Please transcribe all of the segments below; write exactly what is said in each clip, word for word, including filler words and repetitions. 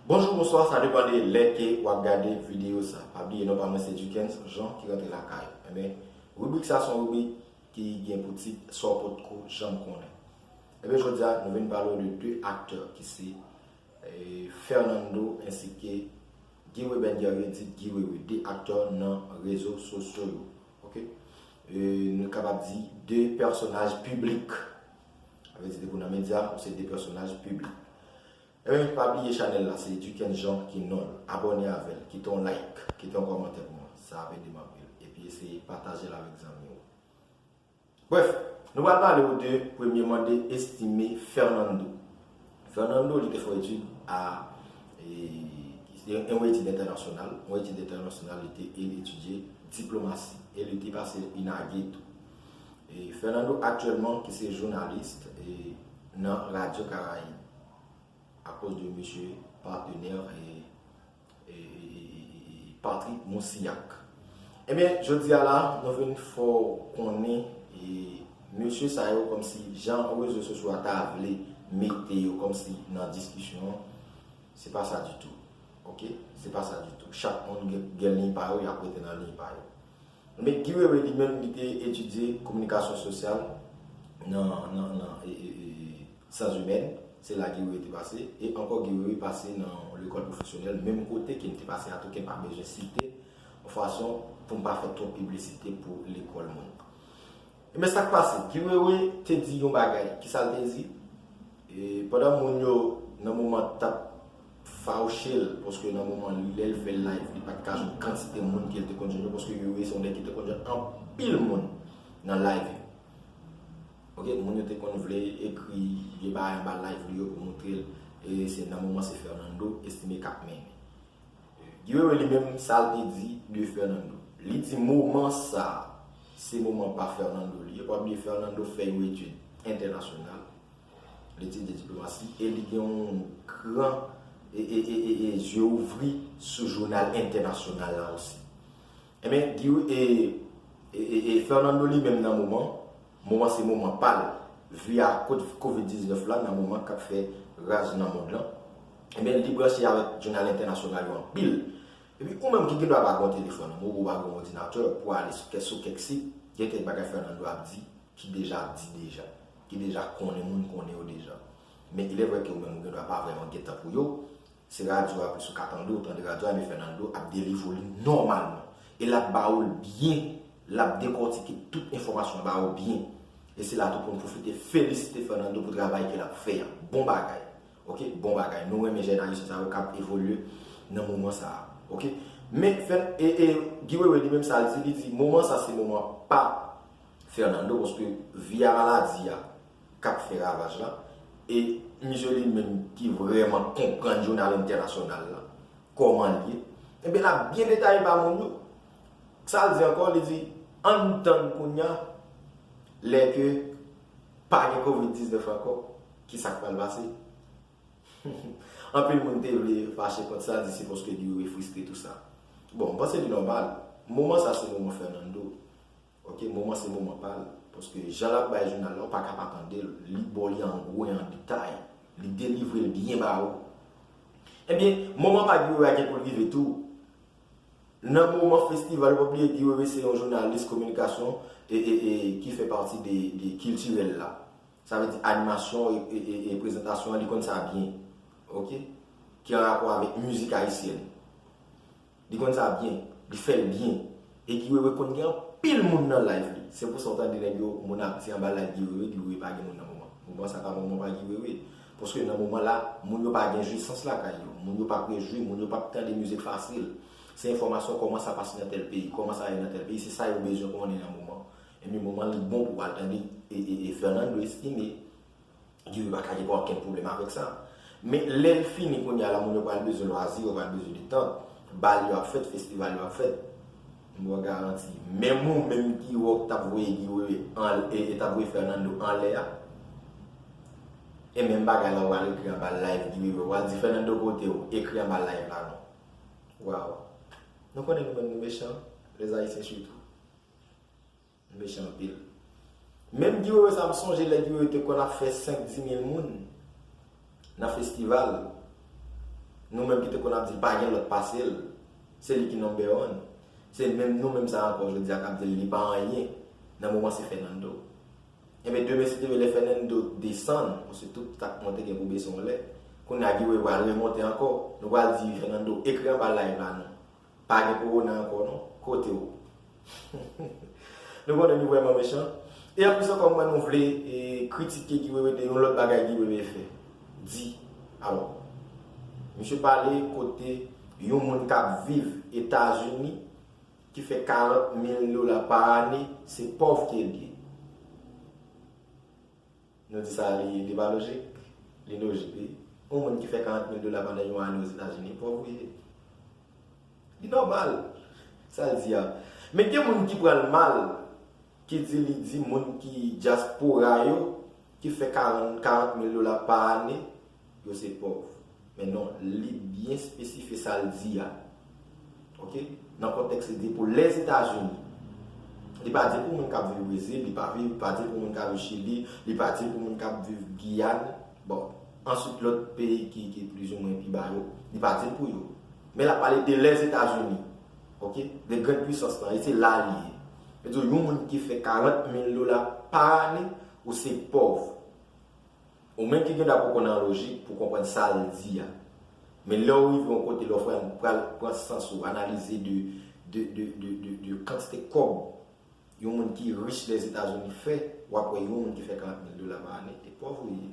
Bonjou, bonswa, sa depann de lè ke w ap gade videyo sa. Pa bliye non pa mwen se Duckens Jean ki rantre lakay. Enben, ribrik sa se yon ribrik ki gen pou tit Sa w potko janm konnen. Enben, jodi a, nou vin pale w de de aktè ki se eh, Fernando ensi ke Guy Weber Guerrier, dit Guy Wewe, de aktè nan rezo sosyo yo. Ok? Eh, nou kapab di de pèsonaj piblik. Sa vle di depi w nan medya, ou se de pèsonaj piblik. Enben, pa bliye chanèl la, se Duckens Jean ki non l. Abòne avè l, kite yon like, kite yon kòmantè pou mwen. Sa ap ede m anpil. Epi eseye pataje l avèk zanmi w. Brèf, nou pral pale w de premye mande Estimé Fernando. Fernando, li te fè etid a, e, yon etid entènasyonal, yon etid entènasyonal, li te etidye diplomasi, e li te pase INAGE tou. E Fernando aktyèlman ki se jounalis e nan Radyo Karayib, akoz de mesye patenè e, e, e, e, e Patrick Moussignac. Ebyen, jodi a la, nou vin fè w konnen e, mesye sa yo kòmsi jan rezo sosyo a ta vle mete yo kòmsi nan diskisyon an, se pa sa ditou. Ok? Se pa sa ditou. Chak moun gen, gen liy pa yo, y ap rete nan liy pa yo. Men Guy Wewe li menm, li te etidye kominikasyon sosyal nan, nan, nan e, e, e, syans imèn. Se la Guy Wewe te pase. E ankò Guy Wewe pase nan lekòl pwofesyonèl, menm kote ke m te pase a tou, ke m pa bezwen site, yon fason pou m pa fè twòp piblisite pou lekòl moun. Ebyen, sa k pase? Guy Wewe te di yon bagay. Kisa l te di? E pandan moun yo, nan moman, t ap fawouche l, paske nan moman li, lè l fè live, li pa t ka jwenn kantite moun ke l te konn jwenn yo, paske Guy Wewe se yon nèg ki te konn jwenn anpil moun nan live yo. Ok, moun yo te konn vle ekri de bagay anba live li yo pou montre l. E se nan moman se Fernando Estimé k ap mennen. Guy Wewe li menm, sa l te di de Fernando. Li di moman sa, se moman pa Fernando li ye. Pa bliye Fernando fè yon etid entènasyonal. Li etidye diplomasi e li gen yon gran e, e, e, e, e zye ouvri sou jounal entènasyonal la osi. Ebyen, Guy, e, e, e, e Fernando li menm nan moman, moman se moman pa l, vi a kovid diznèf la nan moman k ap fè raj nan mond lan. Ebyen, li branche avèk jounal entènasyonal yo anpil. Epi ou menm ki gen dwa pa gen yon telefòn nan men w, ou pa gen yon òdinatè pou ale sou kèk, sou kèk sit, gen kèk bagay Fernando ap di ki deja di deja, ki deja konnen, moun konnen yo deja. Men il est vrai ke ou menm ou gen dwa pa vrèman gen tan pou yo, se radyo a plis ou ka tande, ou tande radyo a, men Fernando ap delivre li nòmalman. E l ap ba ou l byen, l ap dekòtike tout enfòmasyon ba ou byen. E se la tou pou nou pwofite felisite Fernando pou travay ke l ap fè a. Bon bagay. Ok, bon bagay. Nou renmen jèn ayisyen sa yo k ap evolye nan moman sa a. Ok? Men, fè, e, e, Guy Wewe li menm sa l di, li di, moman sa se moman pa Fernando, paske vi a maladi a k ap fè ravaj la, e misye li menm ki vrèman konprann jounal entènasyonal la, kòman l ye, ebyen l ap byen detaye ba moun yo. Sa l di ankò, li di, ann tann kounye a, lè ke pa gen kovid diznèf ankò, ki sa k pral pase. Anpil moun te vle fache kont sa, di se paske Guy Wewe fristre tou sa. Bon, m panse li nòmal. Moman sa se moman Fernando. Ok, moman se moman pa l. Paske jan l ap bay jounal la, ou pa ka pa tande l. Li ba w li an gwo e an detay. Li delivre l byen ba ou. Ebyen, moman pa Guy Wewe a gen pou l rive tou. Nan moman festival, pa bliye Guy Wewe se yon jounalis kominikasyon e, e, e, ki fè pati de, de kiltirèl la. Sa vle di animasyon e, e, e, e prezantasyon an, li konn sa byen. Ok? Ki an rapò avèk mizik ayisyèn. Li konn sa byen, li fè l byen. E Guy Wewe konn gen anpil moun nan live li. Se pou sa w tande nèg yo, moun ap di anba live Guy Wewe, Guy Wewe pa gen moun nan moman. Moman sa pa moman pa Guy Wewe. Paske nan moman la, moun yo pa gen jwisans lakay yo. Moun yo p ap rejwi, moun yo p ap tande mizik fasil. Se enfòmasyon kòman sa pase nan tèl peyi, kòman sa ye nan tèl peyi, se sa yo bezwen konnen nan moman. Ebyen moman li bon pou w al tande e, e, e Fernando Estimé. Guy Wewe pa ka gen pa okenn pwoblèm avèk sa. Men lè l fini kounye a la, moun yo pral bezwen lwazi, yo pral bezwen detant. Bal yo ap fèt, festival yo ap fèt. M ba w garanti. Menm ou menm ki wè w t ap voye Guy Wewe anlè, e, e t ap voye Fernando anlè a. E menm bagay la, w pral ekri anba live Guy Wewe. W pral di Fernando kote w, ekri anba live la non. Waw. Nou konnen nou menm nou mechan, les Haïtiens surtout. Mechan anpil. Menm Guy Wewe sa m sonje lè Guy Wewe te konn ap fè senk, dis mil moun nan festival. Nou menm ki te konn ap di l pa gen lòt pase l, se li ki number one. Se menm nou menm sa ankò jodi a k ap di l li pa anyen nan moman se Fernando. Enben, demen, si Dye vle, lè Fernando desann, paske tout sa k monte gen pou bese yon lè, kounye a Guy Wewe pral remonte ankò, nou pral di Fernando, ekri anba live la non. Pa gen kowona ankò non. Kote w? Nou konnen nou vrèman mechan. E anplis ankò, mwen nou vle e, kritike Guy Wewe de yon lòt bagay Guy Wewe fè. Di. Alò, misye pale kote yon moun k ap viv Etazini ki fè karant mil dola pa ane, se pòv ke l ye. Nou di sa, li, li pa lojik? Li lojik, wi. Yon moun ki fè karant mil dola pandan yon ane Ozetazini, pòv ou ye. Li nòmal, sa l di a. Men gen moun ki pran l mal, ki di li di moun ki dyaspora yo, ki fè karant, karant mil dola pa ane, yo se pòv. Men non, li byen espesifye sa l di a. Ok? Nan kontèks li di pou Lèzetazini. Li pa di pou moun k ap viv Brezil, li pa, li pa di pou moun k ap viv Chili, li pa di pou moun k ap viv Giyàn. Bon, answit lòt peyi ki, ki plizoumwen pi ba yo, li pa di pou yo. Men l ap pale de Lèzetazini. Ok? De grann pwisans lan, e se la li ye. Yo di w, yon moun ki fè karant mil dola pa ane, ou se pòv. Ou menm ki gen dwa poko nan lojik pou konprann sa l di a. Men lè w rive yon kote, lè w pral, pral pran sans ou, analize de, de, de, de, de, de kantite kòb yon moun ki rich Lèzetazini fè, w ap wè yon moun ki fè karant mil dola pa ane, e pòv ou ye.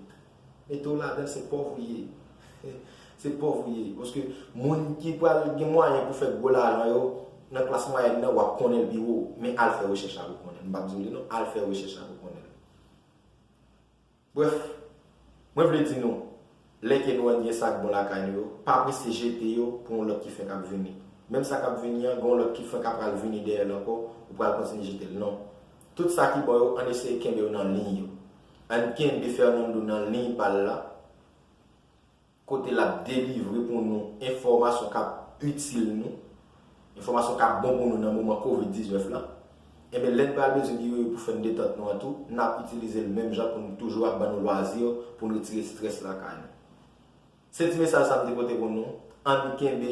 Mete w ladan, se pòv ou ye. Se pòv ou ye. Paske moun ki pral gen mwayen pou fè gwo lajan yo, nan klas mwayèn nan, w ap konnen l pi wo. Men al fè rechèch la pou konnen l. M p ap di w li non, al fè rechèch la pou konnen l. Brèf, mwen vle di nou, lè ke nou wè n gen sa k bon lakay nou yo, pa prese jete yo pou yon lòt ki fenk ap vini. Menm sa k ap vini an, gen yon lòt ki fenk ap pral vini dèyè l ankò, ou pral kontinye jete l. Non. Tout sa ki bon yo, ann eseye kenbe yo nan liy yo. Ann kenbe Fernando nan liy pa l la, kote l ap delivre pou nou enfòmasyon k ap itil nou, enfòmasyon k ap bon pou nou nan moman kovid diznèf la. Enben, lè n pral bezwen Guy Wewe pou fè n detant nou an tou, n ap itilize l menm jan pou n toujou ap ban nou lwazi pou n retire estrès lakay nou. Se ti mesaj sa m te pote pou nou. Ann kenbe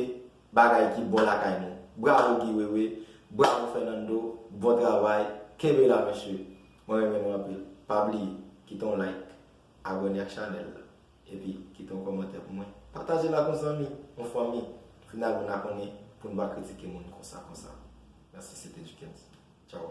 bagay ki bon lakay nou. Bravo Guy Wewe, bravo Fernando, bon travay, kenbe la mesye. Mwen renmen nou anpil. Pa bliye, kite yon like, abòne ak chanèl la. Epi, kite yon kòmantè pou mwen. Pataje l ak yon zanmi, yon fanmi. Finalman, n a konnen pou n pa kritike moun konsa, konsa. Mèsi, se te Duckens. Tchaw.